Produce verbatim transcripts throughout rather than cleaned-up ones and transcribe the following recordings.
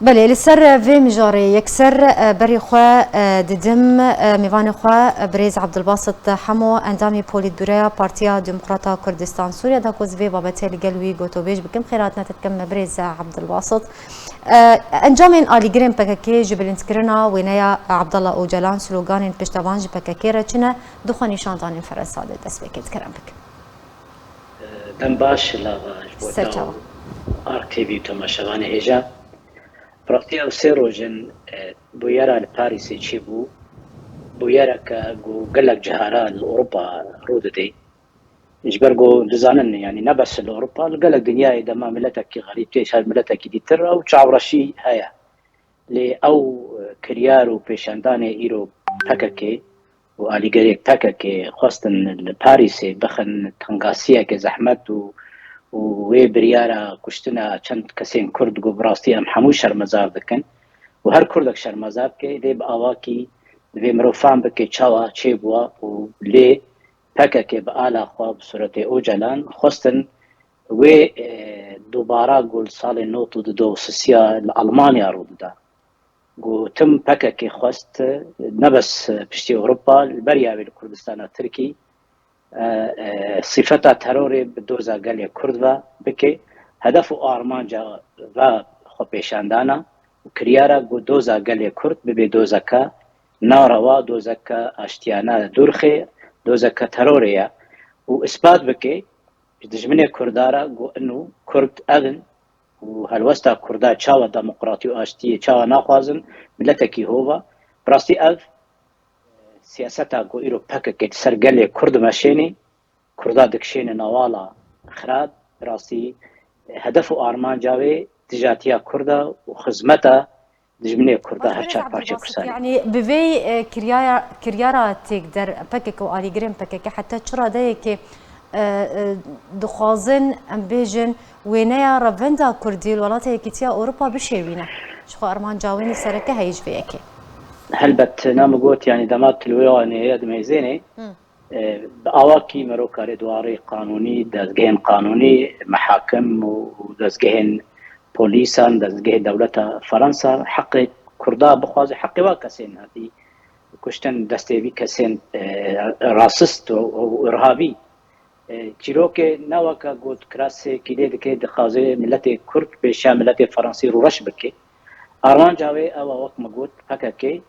Belê, li ser vê mijarê yekser, e, berî xwe, e, didim, e, mêvanê xwe, e, birêz Abdulbasit Hemo, endamê Polîtbûroya Partiya Demokrata Kurdistan Sûriye da ku ez vê babetê li gel wî gotobêj bikim. Xêr hatina te dikim, birêz Abdulbasit. E, encamên alîgirên P K K ji bilindkirina wêneya Abdullah Ocalan, sloganên piştevan ji P K K re çi ne, di xwenîşandanên Ferensa de dest pê kê dikirin bikin. Dem baş lava ji bo te û Ark T V û temaşevanê hêja. Bi rastî ew sê roj in, e, bûyera li Parîsê çêbû. Bûyereke ku gelek cihara li Ewropa rû didê. Ji ber ku dizanin, yanî ne bes li Ewropa, li gelek dinyayê dema miletekî xerîb tê ser miletekî dîtir ew çavreşî heye. Lê ew, e, kiryar û pêşendanê îro P K K û alîgirê P K K xwestin li Parîsê bixin tengasiyeke zehmet û, û wê biryara kuştina çend kesên Kurd ku bi rastî em hemû şermezar dikin û her Kurdek şermezar bike, lê bi awakî divê mirov fam bike çawa çêbûwa û lê P K K bi ala xwe, bi sûretê Ocalan xwestin wê, e, dubara ku li salê nod û du û du û sisiya li Almanya rû dida. Ku tim P K K xwest ne bes piştî Ewropa, li beriya wê li Kurdistana Tirkî, e, e, sîfeta terorê bi doza gelê Kurd ve bike. Hedef û armanca ve xwepêşandana û kiryara ku doza gelê Kurd bibe dozeke narewa, dozeke aştiyane dûrxê, dozeke terorê ye û ispat bike ji dijminê Kurda re ku ino Kurd ev in û helwesta Kurda çawa demokratî û aştiyê çawa naxwazin, miletekî hov e. Bi rastî ev siyaseta ku îro P K K li ser gelê Kurd meşênê, Kurda dikişêne newala xirab, bi rastî hedef û armanca wê dijatiya Kurda û xizmeta dijminê Kurda her çar parçe Kurdistanê. Yanî bi vê, e, kiryaya, kiryara têkder P K K û alîgirên P K K heta çi radeyekê, e, e, dixwazin, em bêjin, wêneya revenda Kurdî li Welata Yekîtiya Ewropa bişêwîne? Ji xwe armanca wê nî sereke heye ji vê yekê. Helbet, na min got, yanî dema tu li wê wanê heye dimeyzênê, Hı. E, bi awakî mero karê di warê qanûnî, dezgehên qanûnî, mehakim û dezgehên polîsan, dezgehê dewleta Ferensa heqê Kurda bixwaze, heqê wa kesên hatî kuştin, destê vî kesên, e, rasist û, û irhabî. E, çîrokê ne weke got kirasê kîlê dike, dixwaze miletê Kurd pêşiya miletê Fransî rûreş bike. Armanca wê ew e, wek min got, P K K,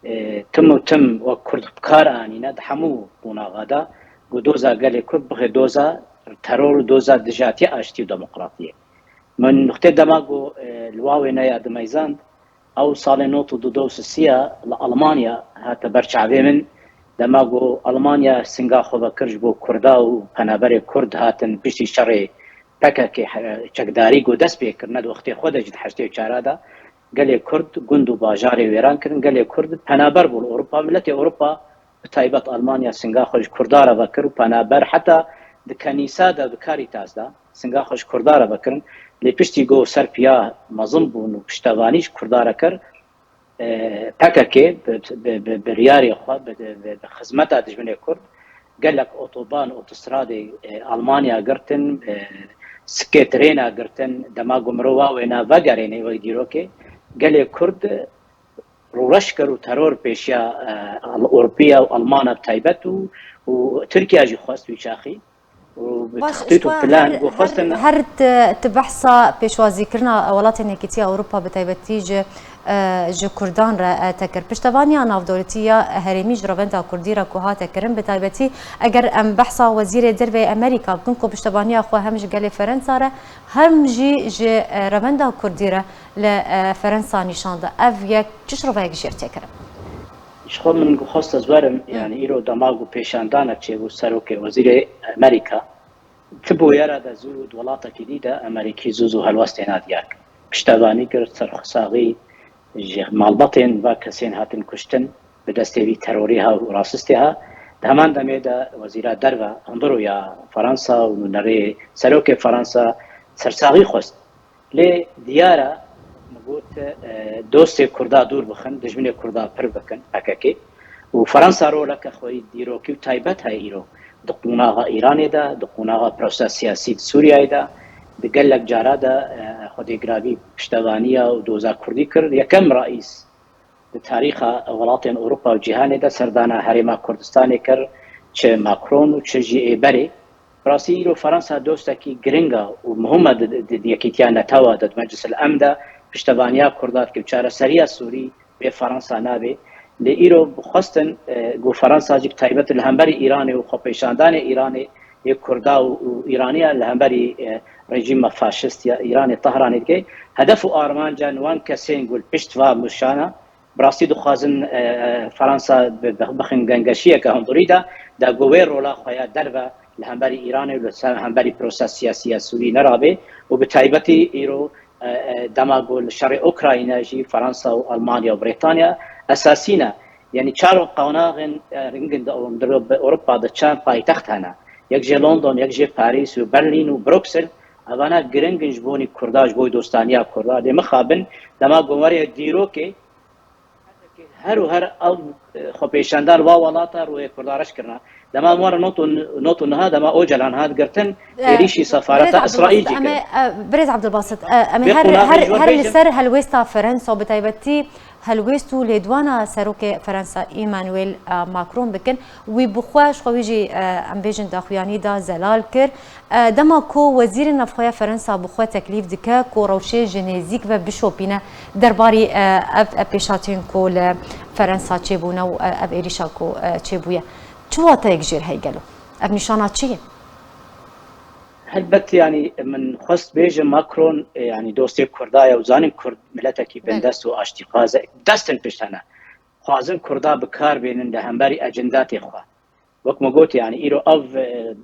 e, tim û tim wek Kurd bi kar anîne di hemû qonaxa de, ku doza gelê Kurd bixe doza teror û doza dijatiya aştî û demokratiyê. Min nuqtê dema ku, e, li wa wêneya dimeyzand, ew salê nod û du û du û sisiya li Almanya hate ber çavê min, dema ku Almanya singa xwe vekir ji bo Kurda û penaberê Kurd hatin piştî şerê P K K he-, çekdarî ku dest pê kirine di wextê xwe de jî di heştê û çar de, gelê Kurd gund û bajarê wêran kirin, gelê Kurd penaber bû li Ewropa, miletê Ewropa bi taybet Almanya singa xwe ji Kurda re vekir û penaber heta di kenîsa de, di Caritas de singa xwe ji Kurda re vekirin. Lê piştî ku ser piya mezin bûn û piştevanî ji Kurda re kir, e, P K K bi, bi, bi, bi riyarê xwe, bi, bi, bi xizmeta dijminê Kurd, gelek otoban, otostradê, e, Almanya girtin, e, sikê trêna girtin, dema ku mirov wa wêna vegerêne wek dîrokê, gelê Kurd rûreş kir û teror pêşiya, e, Ewropiya û Almana bi taybet û, û Tirkiya jî xwest wî çaxî. Û bi Baş, textît û plan her, ku her, xwestin her ti, ti behsa pêşwazîkirina welatên Yekîtiya Ewropa bi taybetî ji, e, ji Kurdan re, e, te kir. Piştevaniya navdewletî ya herêmî ji revenda Kurdî re ku hate kirin, bi taybetî eger em behsa Wezîrê Derveyê Amerîka bikin ku piştevaniya xwe hem ji gelê Ferensa re hem jî ji, e, revenda Kurdî re li, e, Ferensa nîşan da. Ev yek çi şirveyek jêr tê kirin? Ji xwe min xwest ez werim, Hı. yanî îro dema ku pêşandanek çêbû serokê wezîrê Amerîka, ti bûyera de zû di welatekî dî de Amerîkî zû zû helwestê na diyar kir. Piştevanî kir, serxwesaxî ji malbatên va kesên hatin kuştin bi destê vî terorî ha û rasistê ha. Di heman demê de wezîra derve hundir û ya Fransa û nûnerê serokê Fransa sersaxî xwest. Lê diyar e, min got, e, dostê Kurda dûr bixin, dijminê Kurda pir bikin, P K K. Û Fransa roleke xwe yî dîrokî û taybet heye îro. Di qonaxa Îranê de, di qonaxa prosesa siyasî di Sûriyeyê de, Di gelek cara de, e, Xwedê Giravî piştevaniya û doza Kurdî kir. Yekem reîs di tarîxa welatên Ewropa û cîhanê de serdana Herêma Kurdistanê kir, çi Macron û çi jî ê berê. Bi rastî îro Fransa dostekî giring e û muhim e di, di, di Yekîtiya Netewa de, di Meclis el Emn de piştevaniya Kurda dike, çareseriya Sûrî bê Fransa nabe. Lê îro xwestin, e, ku Fransa jî bi taybet li hemberî Îranê û xwepêşandanê Îranê yê Kurda û, û Îraniya li hemberî, e, rejîma faşist ya Îranê Tehranê dike. Hedef û armanca wan kesên ku li pişt va mûşana, bi rastî dixwazin, e, e, Fransa bi, bi, bixin gengeşiyeke hundirî de, da ku wê rola xwe ya derve li hemberî Îranê û li ser hemberî prosa siyasî ya Sûrî nerabe û bi taybetî îro, e, e, dema ku li şerê Ukrayna jî Fransa û Almanya û Brîtanya esasî ne. Yanî çar qonaxên, e, ringin di Ewro-, di Ewropa de çend paytext hene. Yek jê London, yek jê Parîs û Berlîn û Bruksel. Evana giring in ji bonî Kurda, ji bo dostaniya Kurda. Lê mixabin dema ku were dîrokê, her û her ev, e, xwepêşandan wa welata rûyê Kurda reş kirina. Dema wan re not û, not û niha dema Ocalan hat girtin, E, êrîşî sefareta Îsraîl jî kirin. Birêz Abdulbasit, e, em ê her, her, her li ser helwêsta Fransa û bi taybetî helwêst û lêdwana serokê Fransa Emmanuel, e, Macron bikin. Wî bi xwe, ji xwe wî jî, e, em bêjin daxuyanî da zelal kir. E, dema ku wezîrê navxweya Fransa bi xwe teklîf dike ku rewşê ji nêzîk ve bişopîne derbarî, e, ev, ev pêşhatiyên ku li Fransa çêbûne û, e, ev êrîşa ku, e, çêbûye. Çi wateyek jêr heye gelo? Ev nîşana çi ye? Helbet, yanî min xwest bêjim Macron, e, yanî dostê Kurda ye û zanin Kurd miletekî Belê. bindest û aştîxwaz e. Dest in pişt hene. Xwazin Kurda bi kar bênin li hemberî ecendatê xwe. Wek me got, yanî îro ev, e,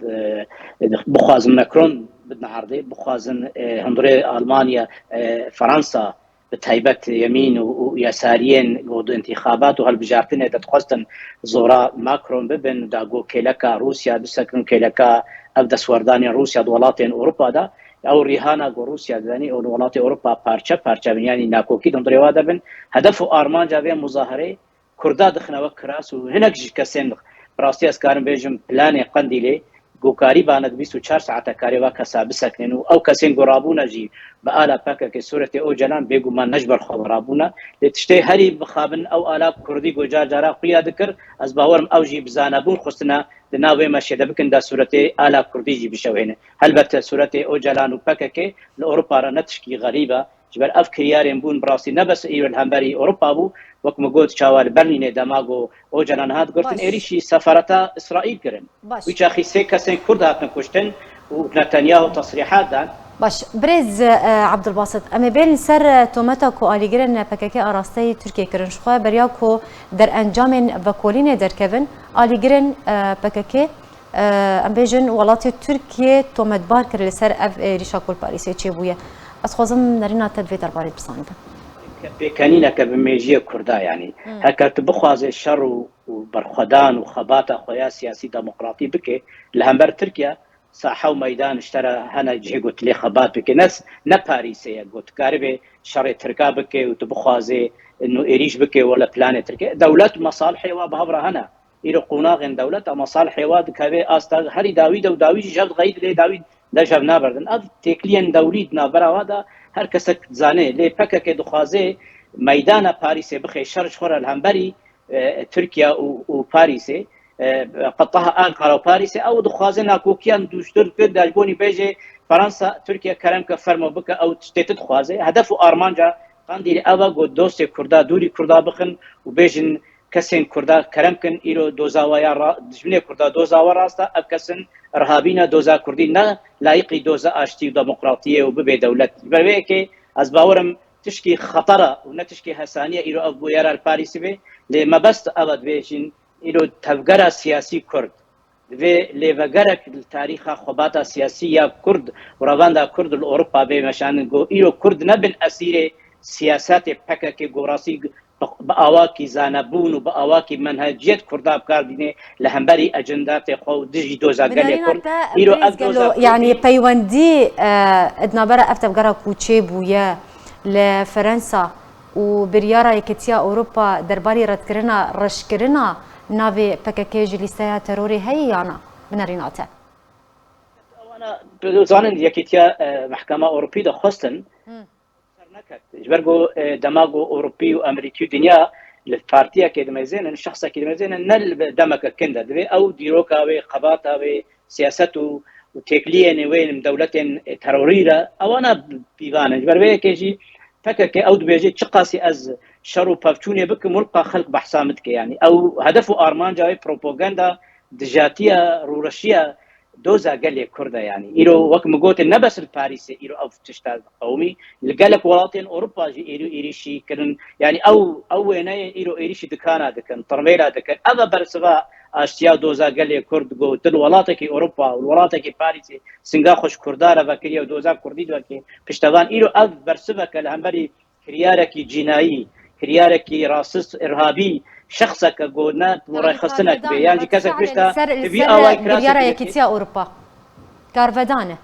e, bixwazin Macron bidin erdê, bixwazin, e, hundirê Almanya, e, Fransa, bi taybet yemîn û, û yasariyên ku di întîxabat û hilbijartinê de dixwestin zora Macron bibin, da ku kêleka Rûsya bisekin, kêleka ev destwerdanên Rûsya di welatên Ewropa de, ew rîhana ku Rûsya didanî û welatê Ewropa parçe parçe bin, yanî nakokî di hundirê wa de bin, hedef û armanca vê muzaherê Kurda dixine wek kiras û hinek ji kesên, bi rastî ez karim bêjim, planê Qendîlê, ku karîbane di bîst û çar saete karê va kesa biseknin û ew kesên ku rabûne jî bi ala P K K sûretê Ocalan bêguman ne ji ber xwe ve rabûne. Lê tiştê herî mixabin ew ala Kurdî ku car cara xuya dikir, ez bawerim ew jî bi zanebûn xwestine di nav vê meşê de bikin, da sûretê ala Kurdî jî bişewhêne. Helbet sûretê Ocalan û P K K li Ewropa re ne tişkî xerîb e. Ji ber ev kiryarên bûn bi rastî ne bes îro li hemberî Ewropa bû, wek min got, çawa li Berlînê dema ku Ocalan hat girtin, Baş. êrîşî sefareta Îsraîl kirin. Baş. Wî çaxî sê kesên Kurd hatin kuştin û Netanyahu tesrîhat dan. Baş, birêz, e, Abdulbasit, em ê bên li ser, e, tometa ku alîgirên P K K arasteyî Tirkiyê kirin. Ji xwe beriya ku derencamên vekolînê derkevin, alîgirên, e, P K K, e, em bêjin welatê Tirkiyê tometbar kir li ser ev êrîşa ku li Parîsê çêbûye. Ez xwazim nerîna te di vê derbarê bizanibim. Pêkenîneke bi mêjiyê Kurda, yanî Hmm. heker tu bixwazê şer û, û berxwedan û xebata xwe ya siyasî demokratî bike, li hember Tirkiye sahe û meydan ji te re hene, cihê ku tu lê xebat bike. Ne, ne Parîsê ye ku tu karibê şerê Tirka bike û tu bixwazê nû êrîş bike wele planê Tirkiye. Dewlet û mesalihê wa bi hev re hene. Îro qonaxên dewlet a mesalihê wa dikeve asta herî dawî de û dawî jî jev dixeyî dilê dawî de jev naberdin. Ev têkliyên dewlî di navbera wa de her kesek dizane. Lê P K K dixwaze meydana Parîsê bixe şer ji xwe re li hemberî, e, Tirkiye û, û Parîsê, e, qetaha Ankara û Parîsê. Ew dixwaze nakokiyan dûştir bike, da ji bonî bêje Fransa, Tirkiye kerem ke fermo bike, ew tiştê tu dixwaze. Hedef û armanca Qandîlê ev e ku dostê Kurda dûrî Kurda bixin û bêjin, kesên Kurda kerem kin, îro doza wa ya ra-, dijminê Kurda doza wa rast e, ev kesin rihabîne doza Kurdî ne layiqî doza aştî û demokratiyê û bibe dewlet. Ji ber vê yekê ez bawerim tişkî xeter e û ne tişkî hesanî ye îro ev bûyera li Parîsî be. Lê mebest ev e dibêjin îro tevgera siyasî Kurd. Divê lêvegerek li tarîxa xwebata siyasî ya Kurd û revenda Kurd li Ewropa bê meşandin ku îro Kurd nebin esîrê siyasetê P K K ku rastî bi, bi awakî zanebûn û bi awakî menheciyet Kurda bi kar dîne li hemberî ecendatê xwe û dijî doza gelê Kurd. Îro ev doza Kurdî yanî peywendî, e, di navbera ev tevgera ku çêbûye li Fransa û biryara Yekîtiya Ewropa derbarî redkirina reşkirina navê P K K ji lîsteya terorê heye ya na? Binerîna te. Zanin Yekîtiya, e, Mehkema Ewropî de xwestin. Hmm. Ser neket. Ji ber ku, e, dema ku Ewropî û Amerîkî û dinya li partiyekê dimezênin, şexsekî dimezênin, ne li demeke kin de. Divê ew dîroka wê, xebata wê, siyaset û, û têkiliyên wê li dewletên, e, terorî re, ewana pîvan in. Ji ber vê yekê jî P K K ew dibêje, çiqasî ez şer û pevçûnê bikim, wilqa xelk behsa min dike. Yanî ew hedef û armanca wê propaganda, dijatiya, rûreşiya doza gelê Kurd e. Yanî îro wek min gotin, ne bes li Parîsê îro ev tişta diqewimî, li gelek welatên Ewropa jî îro êrîşî kirin. Yanî ew, ew wêneyê îro êrîşî dikana dikin, tirmêla dikin. Ev e bersiva aştiya doza gelê Kurd, ku tu li welatekî Ewropa û li welatekî Parîsê singa xwe ji Kurda re vekiriye û doza Kurdî vekiriye. Piştevan îro ev bersiveke li hemberî kiryarekî cînayî, kiryarekî rasist, irhabî, şexseke ku ne rêxistinek be, yan jî kesek pişta bi vî awayî kirasê. Biryara Yekîtiya Ewropa. Karvedane.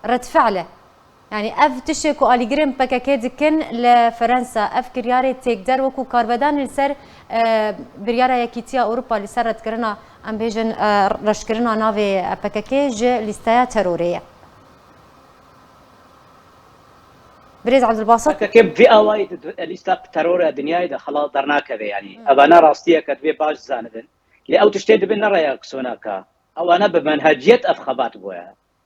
Redfe'le. Yani ev tişê ku alîgirên P K K dikin li Fransa, ev kiryarê têkder wekû karvedan li ser, e, biryara Yekîtiya Ewropa li ser redkirina, em bêjin, e, reşkirina navê P K K ji lîsteya terorê ye. Birêz Abdulbasit. P K K bi vî awayî di, di lîsta terora dinyayê de xelas dernakeve, yanî. Hmm. Evana rastiyeke divê baş zanibin. Lê ew tiştê dibin ne reaksiyonaka. Ewana bi menheciyet ev xebat bûye.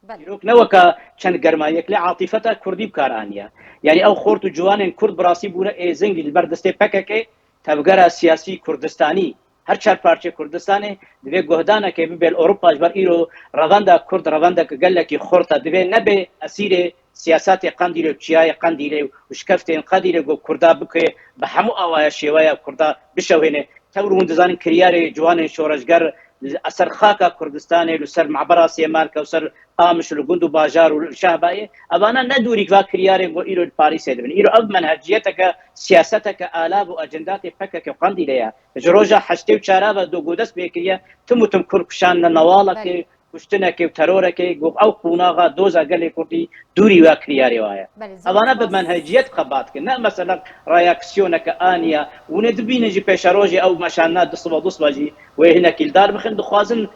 Belê. Dîrok ne weka çend germayiyek, lê atîfeta Kurdî bi kar aniye. Yanî ew xort û ciwanên Kurd bi rastî bûne êzingî li ber destê P K K, tevgera siyasî Kurdistanî, her çar parçeyê Kurdistanê divê guhdanekê bibe li Ewropa, ji ber îro revenda Kurd revendeke gelekî xurt e, divê nebe esîrê siyasetê Qendîlê û çiyayê Qendîlê û şikeftên Qendîlê ku Kurda bike, bi hemû awaya şêweya Kurda bişewhêne. Tewr hûn dizanin kiryarê ciwanên şoreşger li ser xaka Kurdistanê, li ser mabera Sêmalka û ser Qamiş û li gund û bajar û li Şehbayê, evana ne dûrî va kiryarên ku îro li Parîsê dibin. Îro ev menheciyeteke, siyaseteke, alav û ecendatê P K K û Qendîlê ye. Ji roja heştê û çar ve do ku dest pê kiriye, tim û tim Kurd kuşandine, newalekê, belê, kuştinekê û terorekê, ku ew qonaxa doza gelê Kurdî dûrî wa kiryarê wa ye. Belê, zor spas. Evana bi menheciyet xebat dikin. Ne mesela reaksiyoneke aniye. Hûn ê dibînin jî pêşerojê ew meşandina du siba, du siba jî wê hinekî li dar bixin. Dixwazin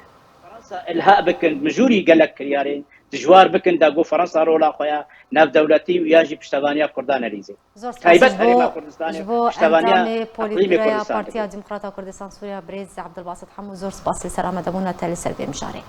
Fransa ilha bikin, mijûrî gelek kiryarên dijwar bikin, da ku Fransa rola xwe ya navdewletî û ya jî piştevaniya Kurdan erîzê. Zor spas. Taybet ji bo, Herêma Kurdistanê, ji bo piştevaniya endamê Polîtbîroya Partiya Demokrata Kurdistan Sûriya, birêz Abdulbasit Hemû, zor spas li ser amadebûna te li ser vê mijarê.